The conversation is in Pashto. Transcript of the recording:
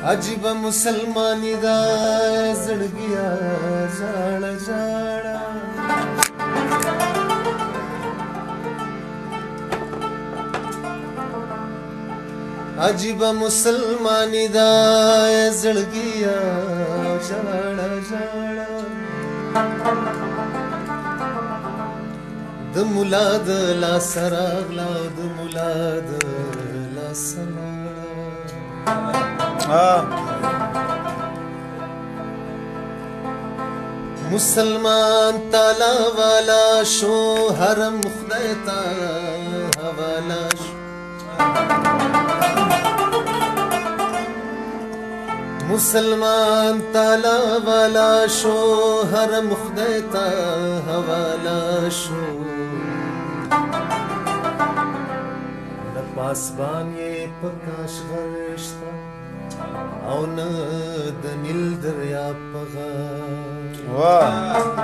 عجیبه مسلمانی دا زړګیا ژاړه ژاړه. عجیبه مسلمانی دا زړګیا ژاړه ژاړه. د مولا د لاسه راغله، د مولا د لاسه لاړه. مسلمان تالا والا شو، حرم خدای ته حواله شو. مسلمان تالا والا شو، حرم خدای ته حواله شو. نه پاسبان یې په کاشغر شته او نه د نیل دریاب په غاړه. واه.